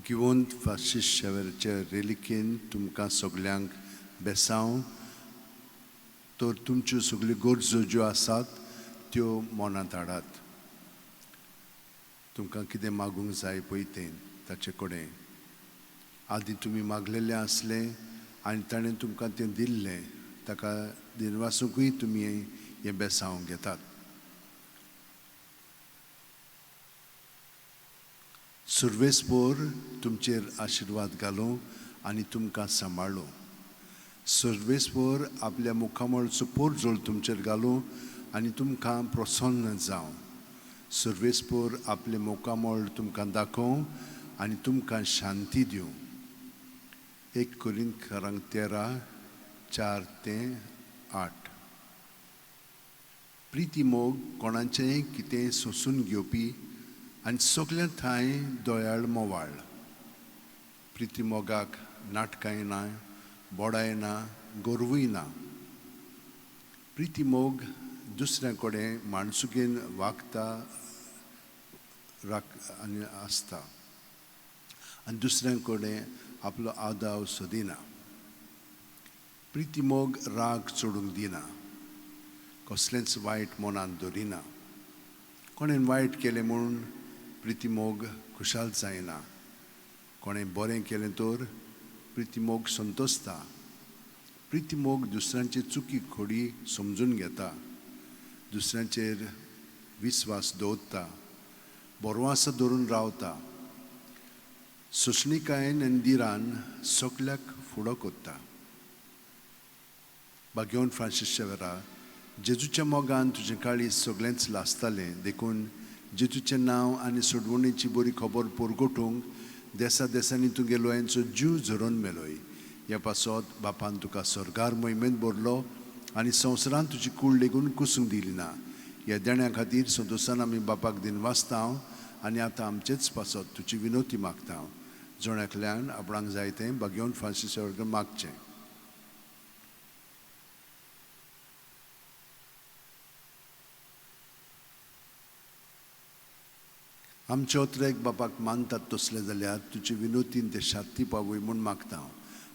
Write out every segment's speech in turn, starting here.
भाग्यवंत Francis शेवेराचे रेलिकेन तुमकां सगल्यांक बेसांव. तर तुमच्यो सगल्यो गरजो ज्यो आसात त्यो मनांत हाडात. तुमकां कितें मागूंक जाय पळय तें ताचे कडेन आदीं तुमी मागलेलें आसलें आनी ताणें तुमकां तें दिल्लें, ताका दिनवासूंकूय तुमी हें बेसांव घेतात. सुर्वेसपोर तुमचेर आशिर्वाद घालूं आनी तुमकां सांबाळूं. सुर्वेसपोर आपल्या मुखामळचो पोरजोळ तुमचेर घालूं आनी तुमकां प्रसन्न जावं. सुर्वेसपोर आपलें मुखामळ तुमकां दाखोवं आनी तुमकां शांती दिवं. 1 कोरिंथकारांक 13:4-8. प्रिती मोग कोणाचेंय कितें सोंसून घेवपी आनी सगल्या ठांय दयाळ मोवाळ. प्रिती मोगाक नाटकांय ना, बोडाय ना, गोरवूय ना. प्रिती मोग दुसऱ्या कडेन माणसुकेन वागता आनी आसता आनी दुसऱ्या कडेन आपलो आदाव सोदिना. प्रिती मोग राग चडूंक दिना, कसलेंच वायट मनांत दवरिना. कोणें वायट केलें म्हूण प्रिती मोग खुशाल जायना, कोणें बरें केलें तर प्रिती मोग संतोसता. प्रिती मोग दुसऱ्यांची चुकी खोडी समजून घेता, दुसऱ्यांचेर विस्वास दवरता, बरवास धरून रावता, सोंसणीकायेन आनी धिरान सगल्याक फुडो करता. भाग्यवंत फ्रांसीस शेवेरा, जेजूच्या मोगान तुजें काळीज सगळेंच लासतालें, देखून जेजूचें नांव आनी सोडवणीची बरी खबर परगटूंक देसा देसांनी तुगे लोयांचो जीव झरोवन मेलोय. ह्या पासत बापान तुका स्वर्गार मोहिमेंत भरलो आनी संवसारांत तुजी कूड लेगून कुसूंक दिली ना. ह्या देण्या खातीर संतोशान आमी बापाक दिनवासता आनी आतां आमचेच पासत तुजी विनोती मागता. जण एकल्यान आपणाक जाय तें भाग्यवंत फ्रांसीस कडेन मागचें. आमचे ओत्रेक बापाक मानतात तसलें जाल्यार तुजे विनोतीन ते शांती पावय म्हूण मागता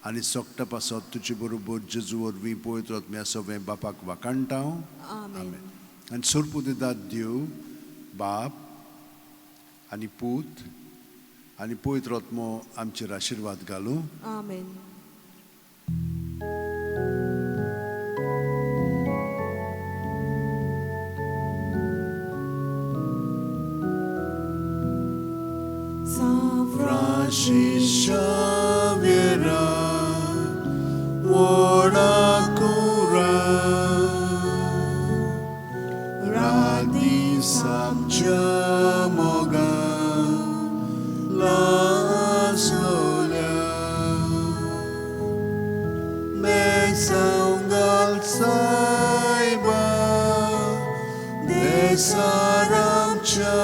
आनी सोकटा पासत तुजे बरोबर जेजू वरवीं पवित्र आत्म्या सवें बापाक वाखाणटा. आमेन. आनी सोरपू दितात देव बाप आनी पूत आनी पवित्र आत्मो आमचेर आशिर्वाद घालूं. आमेन. Francis Xaviera, Wodakura, Radi Samchamoga, Laslola, Mesangal Saiba, Desaramcha.